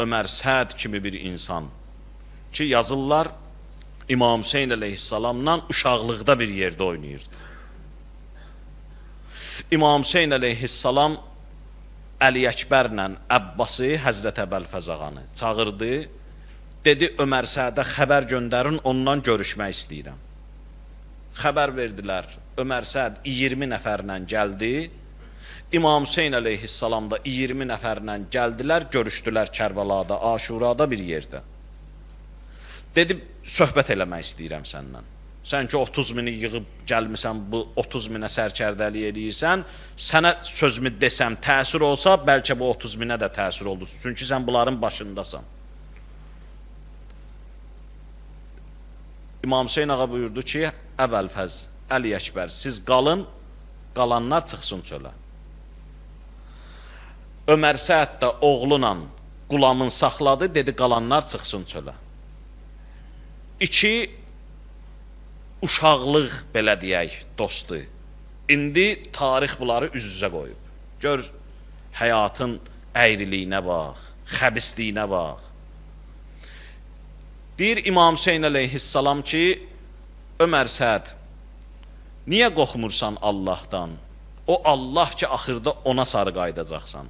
Ömər Səd kimi bir insan ki, yazırlar İmam Hüseyin əleyhissalamla uşaqlıqda bir yerdə oynayırdı. İmam Hüseyin əleyhissalam Əli Əkbərlə Əbbası, Həzrət Əbəlfəz ağanı çağırdı. Dedi, Ömər Sədə xəbər göndərin, ondan görüşmək istəyirəm. Xəbər verdilər. Ömər Səd 20 nəfərlə gəldi. İmam Hüseyin əleyhissalam da 20 nəfərlə gəldilər, görüşdülər Kərbəlada, Aşurada bir yerdə. Dedi, söhbət eləmək istəyirəm səndən. Sən ki 30 mini yığıb gəlmisən, bu 30 minə sərkərdəlik eləyirsən, sənə sözümü desəm təsir olsa, bəlkə bu 30 minə də təsir oldu. Çünki sən bunların başındasan. İmam Hüseyin ağa buyurdu ki, Əbəlfəz, Əli Əkbər, siz qalın, qalanlar çıxsın çölə. Ömər Səəd də oğlunla qulamın saxladı, dedi qalanlar çıxsın çölə. İki uşaqlıq belə deyək dostu. İndi tarix bunları üz-üzə qoyub. Gör həyatın əyriliyinə bax, xəbisliyinə bax. Deyir İmam Hüseyin əleyhissalam ki, Ömər Səd, niyə qorxmursan Allahdan? O Allah ki, axırda ona sarı qayıdacaqsan.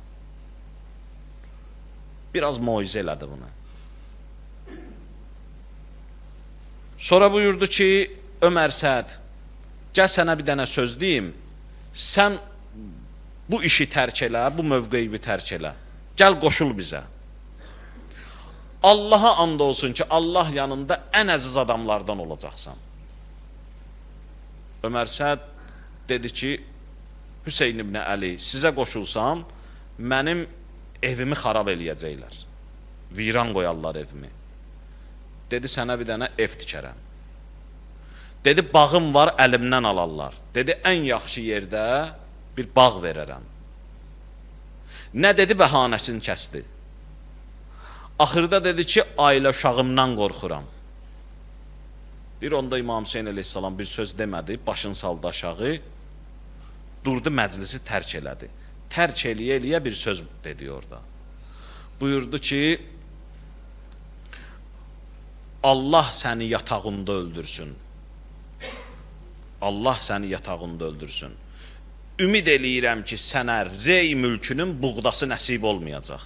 Biraz moizə elədi bunu. Sonra buyurdu ki, Ömər Səd, gəl sənə bir dənə söz deyim. Sən bu işi tərk elə, bu mövqeyi tərk elə. Gəl qoşul bizə. Allaha and olsun ki, Allah yanında ən əziz adamlardan olacaqsan. Ömər Səd dedi ki, Hüseyn ibn Əli, sizə qoşulsam, mənim evimi xarab eləyəcəklər. Viran qoyarlar evimi. Dedi, sənə bir dənə ev tikərəm. Dedi, bağım var, əlimdən alarlar. Dedi, ən yaxşı yerdə bir bağ verərəm. Nə dedi, bəhanəsini kəsdi. Axırda dedi ki, ailə uşağımdan qorxuram. Bir onda İmam Hüseyin əleyhissalam bir söz demədi, başını saldı aşağı, durdu, məclisi tərk elədi. Tərk eləyə-eləyə bir söz dedi orada. Buyurdu ki, Allah səni yatağında öldürsün. Allah səni yatağında öldürsün. Ümid eləyirəm ki, sənə Rey mülkünün buğdası nəsib olmayacaq.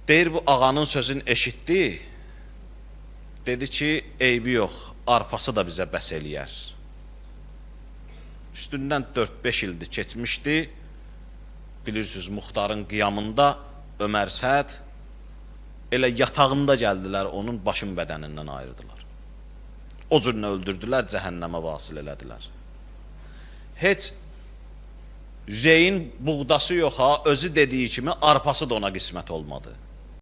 Deyir, bu ağanın sözünü eşitdi. Dedi ki, eybi yox, arpası da bizə bəs eləyər. Üstündən 4-5 ildir keçmişdi. Bilirsiniz, Muxtarın qiyamında Ömər Səd elə yatağında gəldilər, onun başın bədənindən ayırdılar. O cür nə öldürdülər, cəhənnəmə vasil elədilər. Heç Reyin buğdası yox ha, özü dediyi kimi arpası da ona qismət olmadı.